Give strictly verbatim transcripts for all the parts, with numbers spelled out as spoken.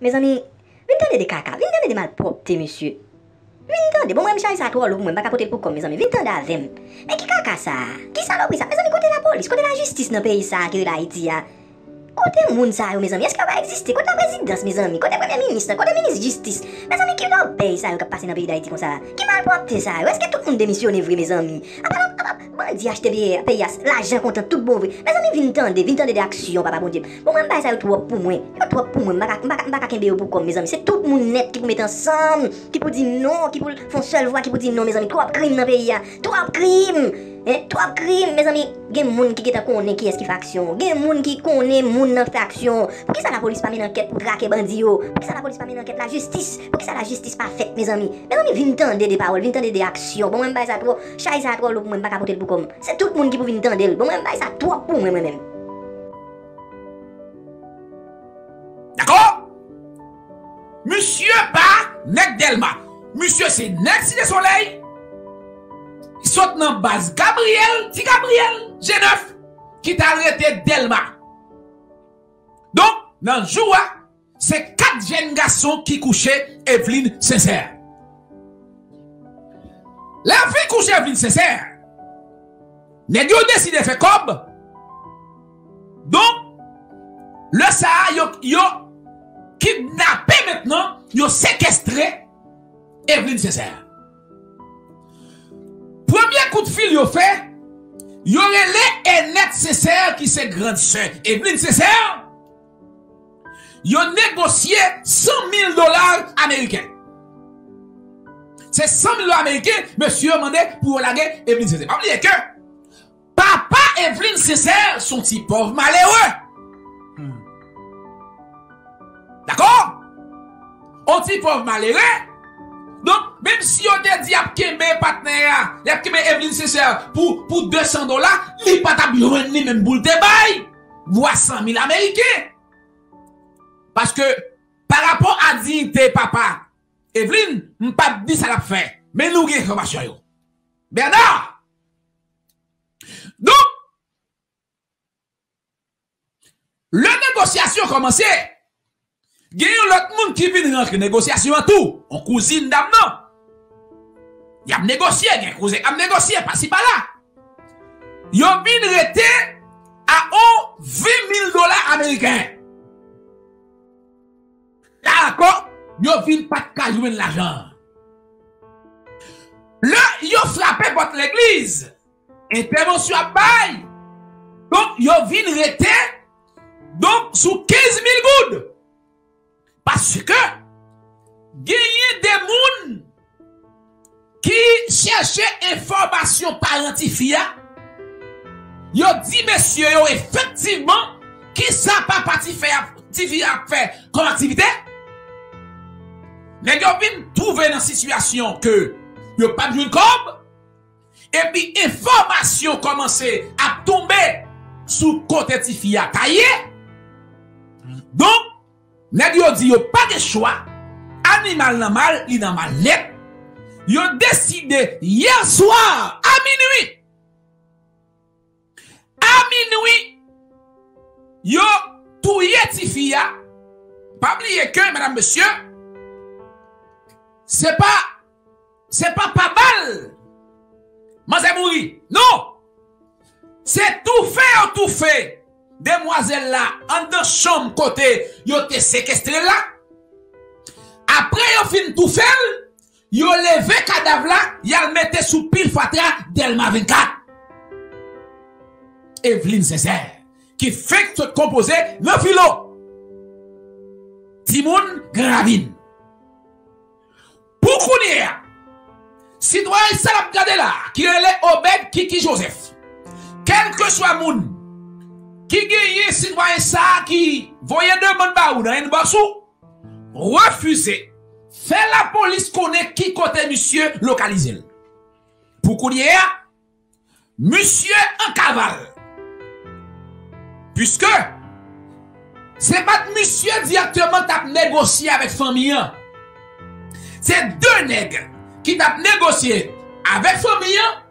Mezanmi, vin tande de kaka, vin tande de malpwòpte, mesye. Vin tande, bon, mwen, m chay sa twò lou pou mwen, m pa ka pote l pou kò m, mezanmi. Vin tande avè m. Men ki kaka sa a? Ki salopri sa? Mezanmi, kote lapolis? Kote lajistis nan peyi sa a ki rele Ayiti a? Kote moun sa yo, mezanmi? Èske yo pa egziste? Kote laprezidans, mezanmi? Kote premye minis lan? Kote minis jistis? Mezanmi, ki lòbèy sa yo k ap pase nan peyi Dayiti konsa a? Ki malpwòpte sa yo? Èske tout moun demisyone vre, mezanmi? Apa, apa, bandi achte peyi, peyi a, lajan kontan tout bon vre. Mezanmi, vin tande, vin tande de aksyon, Papa Bondye. Bon, mwen, bagay sa yo twòp pou mwen. Yo twòp pou mwen. M pa ka, m pa ka, m pa ka kenbe yo pou kò m, mezanmi. Se tout moun nèt ki pou mete ansanm, ki pou di non, ki pou fè yon sèl vwa, ki pou di non, mezanmi. Twòp krim nan peyi a. Twòp krim! Hein, twòp krim, mezanmi. Gen moun ki gentan konnen kiyès ki fè aksyon. Gen moun ki konnen moun nan fè aksyon. Poukisa lapolis pa mennen ankèt pou trake bandi yo? Poukisa lapolis pa mennen ankèt lajistis? Poukisa lajistis pa fèt, mezanmi? Mezanmi, vin tande de pawòl, vin tande de aksyon. Bon, mwen, bagay sa twò, chay sa twò lou pou mwen, m pa ka pote l pou kò m. Se tout moun ki pou vin tande l. Bon, mwen, bagay sa twòp pou mwen, mwen menm. Dakò? Misye pa nèg Dèlma. Misye se nèg Site Solèy. Li sot nan baz Gabriyèl, Ti Gabriyèl, G nèf, ki t al rete Dèlma. Donk, nan jou a, se kat jèn gason ki kouche Evelyne Sincère. Lè yo fin kouche Evelyne Sincère, nèg yo deside fè kòb. Donk, lè sa a, yo, yo kidnape mentnan, yo sekestre Evelyne Sincère. Premye kout fil yo fè, yo rele Enette Sincère ki se grann sè Evelyne Sincère. Yo negosye san mil dola ameriken. Se san mil dola ameriken, mesye yo mande pou yo lage Evelyne Sincère. Pa bliye ke papa Evelyne Sincère se yon ti pòv malere. Dakò? Yon ti pòv malere. Donk, menm si yo te di y ap kenbe patnè a, y ap kenbe Evelyne Sincère pou, pou de san dola, li pa t ap jwenn li menm pou l te bay twa san mil ameriken. Paske, pa rapò a diyite papa Evelyne, m p ap di sa l ap fè. Men nou gen enfòmasyon yo. Bernard! Donk, lè negosyasyon kòmanse, gen yon lòt moun ki vin rantre negosyasyon an tou, yon kouzin dam nan. Y ap negosye, gen kouzen k ap negosye, pasi pala. Yo vin rete a yon ven mil dola ameriken. Dakò, yo vin pa t ka jwenn lajan an. Lè yo frape pòt legliz, entèvansyon ap bay. Donk, yo vin rete, donk, sou kenz mil goud. Paske genyen de moun ki chèche enfòmasyon paran tifi a. Yo di mesye yo efektivman kisa papa tifi a, tifi a ap fè kòm aktivite. Nèg yo vin twouve nan sitiyasyon ke yo p ap jwenn kòb. Epi enfòmasyon kòmanse ap tonbe sou kote tifi a ta ye. Donk, nèg yo di yo pa gen chwa. Animal nan mal, li nan mal nèt. Yo deside yè swa a minwi. A minwi, yo touye tifi a. Pa bliye ke, medam, mesye, se pa, se pa pa bal manzè mouri. Non! Se toufe yo toufe demwazèl la anndan chanm kote yo te sekestre l la. Apre yo fin toufe l, yo leve kadav la, y al mete sou pil fatra Dèlma vennkat. Evelyne Sincère, ki fenk sot konpoze nan filo. Timoun Gran Ravin. Pou kounye a, sitwayen sa l ap gade la, ki rele Obed Kiki Joseph, kèlkeswa moun ki genyen sitwayen sa a ki voye demann ba ou nan inbox ou, refize, fè lapolis konnen ki kote misye lokalize l. Pou kounye a, misye an kaval. Piske se pa t misye dirèkteman t ap negosye avèk fanmi an. Se de nèg ki t ap negosye avèk fanmi an.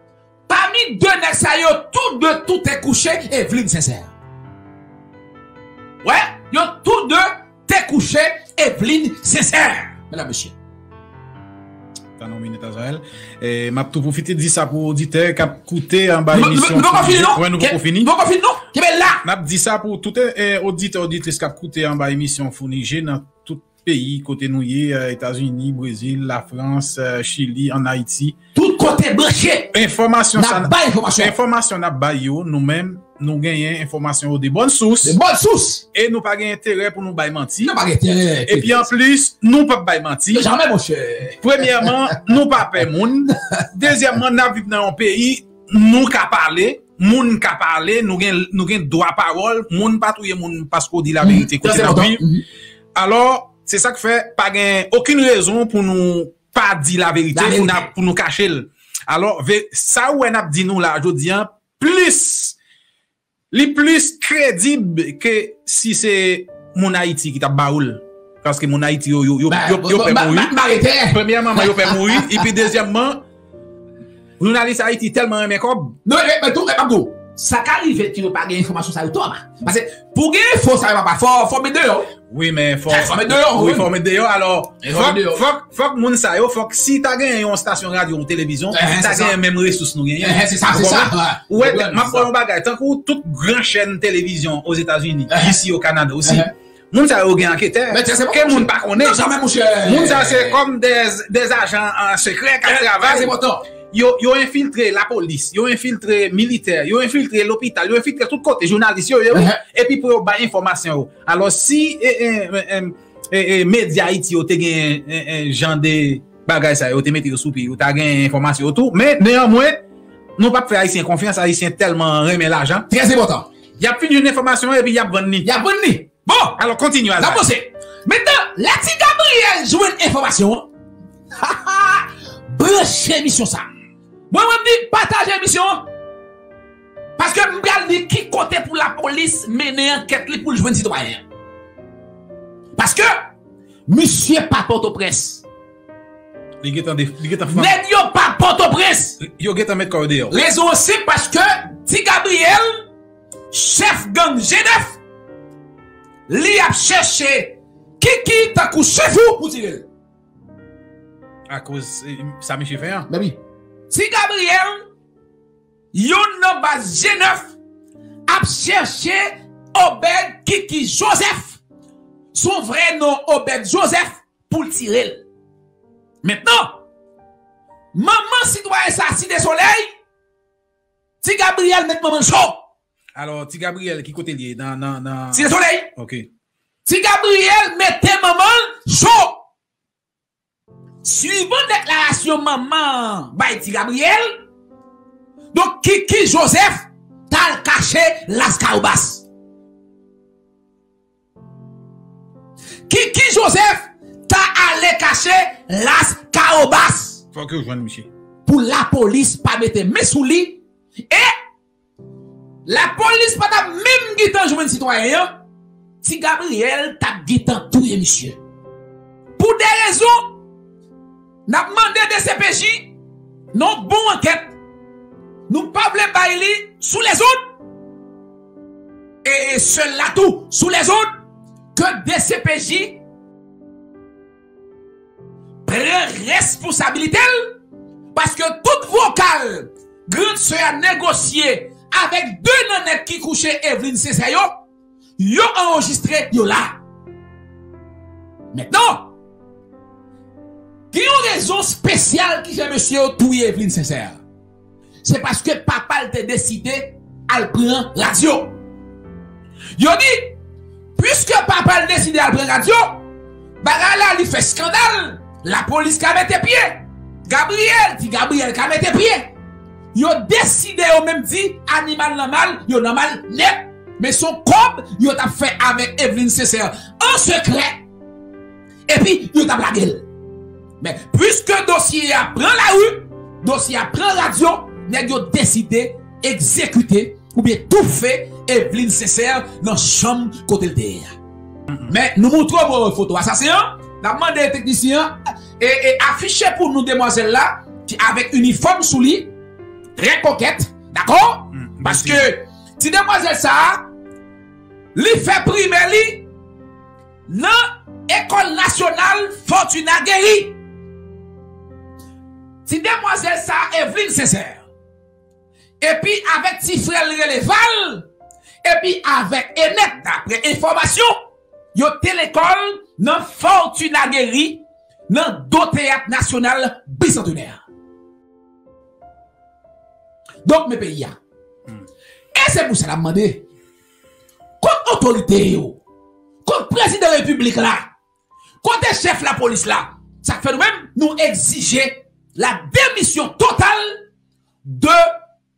Pami de nèg sa yo, tou de tou te kouche Evelyne Sincère. Wè, yo tou de te kouche Evelyne Sincère. Medam, mesye. Tann yon minit, Azrael. E, m ap tou pwofite di sa pou oditè k ap koute anba emisyon. Nou poko fini, non? Wè, nou poko fini. Nou poko fini, non? Kenbe la! N ap di sa pou tout, e, oditè, oditris k ap koute anba emisyon Founi Je nan tout peyi kote nou ye, e, Etazini, Brezil, Lafrans, e, Chili, ann Ayiti. Tout kote branche. Enfòmasyon sa n ap bay, enfòmasyon. Enfòmasyon n ap bay yo, nou menm, nou genyen enfòmasyon yo de bòn sous. De bòn sous. E nou pa gen enterè pou nou bay manti. Nou pa gen enterè. Epi anplis, nou p ap bay manti. Jamè, monchè. Premyèman, nou pa pè moun. Dezyèmman, n ap viv nan yon peyi, nou ka pale, moun ka pale, nou gen, nou gen dwa pawòl, moun pa touye moun paske w di laverite kote n ap viv. Alò, se sa k fè pa gen okenn rezon pou nou pa di laverite, pou n ap, pou nou kache l. Alò, ve-, sa ou wè n ap di nou la jodi a, plis, li plis kredib ke si se moun Ayiti ki t ap ba ou l. Paske moun Ayiti yo, yo, yo, yo, yo pè mouri. Premyèman, yo pè mouri. Epi dezyèmman, jounalis Ayiti tèlman renmen kòb. Non, e, men tou, e, m ap di w, sa ka rive ke yo pa gen enfòmasyon sa yo tou anba. Paske pou gen enfo sa yo papa, fò, fò met deyò. Wi, men fò, fò met deyò, wi, fò met deyò. Alò, fòk, fòk, fòk moun sa yo, fòk si ta gen yon estasyon radyo, yon televizyon, ta gen menm resous nou genyen. Se sa, se sa. Ou wè, m ap pran yon bagay, tankou tout gran chèn televizyon Ozetazini, isi o Kanada osi. Moun sa yo gen anketè. Ke moun pa konnen. Moun sa se kòm de, de ajan, e, sekrè k ap travay. Yo, yo enfiltre lapolis, yo enfiltre militè, yo enfiltre lopital, yo enfiltre tout kote, jounalis yo, yo, epi pou yo bay enfòmasyon yo. Alò, si, e, e, e, e, e, medya Ayiti yo te gen, e, e, jan de bagay sa yo, te mete yo sou pye, yo ta gen enfòmasyon yo tou. Men, neyanmwen, nou p ap fè Ayisyen konfyans, Ayisyen tèlman renmen lajan. Trè enpòtan. Y ap fin jwenn enfòmasyon epi y ap vann li. Y ap vann li. Bon, alò, kontinye, Azrael. N ap avanse. Mentnan, lè Ti Gabriel jwenn enfòmasyon an, branche emisyon sa. Mwen, mwen, m di, pataje emisyon an. Paske m pral di ki kote pou lapolis mennen ankèt li pou l jwenn sitwayen an. Paske misye pa Pòtoprens. Li gentan de-, li gentan fann. Nèg yo pa Pòtoprens. Yo gentan met kò yo deyò. Rezon an senp, paske Ti Gabriel, chèf gang G nèf, li ap chèche Kiki tankou chèf ou pou tire l. Akoz, e, sa misye fè an? Men wi. Ti Gabriel, youn nan baz G nèf, ap chèche Obed Kiki Joseph, son vrè non Obed Joseph, pou l tire l. Mentnan, manman sitwayen sa, Site Solèy, Ti Gabriel met manman l cho. Alò, Ti Gabriel, ki kote l ye? Nan, nan, nan Site Solèy. Ok. Ti Gabriel mete manman l cho. Swivan deklarasyon manman an bay Ti Gabriel, donk, Kiki Joseph t al kache Las Kawobas. Kiki Joseph ta ale kache Las Kawobas. Fòk yo jwenn misye. Pou lapolis pa mete men sou li, e lapolis pa t ap menm gentan jwenn sitwayen an, Ti Gabriel t ap gentan touye misye. Pou de rezon, n ap mande D C P J nan yon bon ankèt. Nou pa vle bay li sou lezòd. E, e sèl la tou, sou lezòd, ke D C P J pran responsabilite l, paske tout vokal grann sè a negosye avèk de nan nèg ki kouche Evelyne Sincère yo, yo anrejistre, yo la. Mentnan, gen yon rezon espesyal ki fè mesye yo touye Evelyne Sincère. Se paske papa l te deside al pran radyo. Yo di, piske papa l deside al pran radyo, bagay la li fè eskandal, lapolis ka mete pye. Gabriel, Ti Gabriel ka mete pye. Yo deside yo menm di animal nòmal, yo nòmal nèt. Men se yon kòb yo t ap fè avèk Evelyne Sincère an sekrè. Epi yo t ap lage l. Men, piske dosye a pran lari, dosye a pran radyo, nèg yo deside egzekite oubyen toufe Evelyne Sincère nan chanm kote l te ye a. Men, nou montre w foto asasen an, n ap mande teknisyen an, e, e afiche pou nou demwazèl la, ki avèk inifòm sou li, trè kokèt, dakò? Paske ti demwazèl sa a, li fè primè li nan École Nationale Fortuna Guéry. Ti demwazèl sa, Evelyne Sincère, epi avèk ti frè l rele Val, epi avèk Enèt, daprè enfòmasyon, yo te lekòl nan Fortuna Guéry, nan do Teyat Nasyonal Bisantenè. Donk, men peyi a. E se pou sa n ap mande, kot otorite yo, kot prezidan repiblik la, kote chèf lapolis la? Sa k fè nou menm, nou egzije la demisyon total de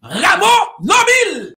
Rameau Normil.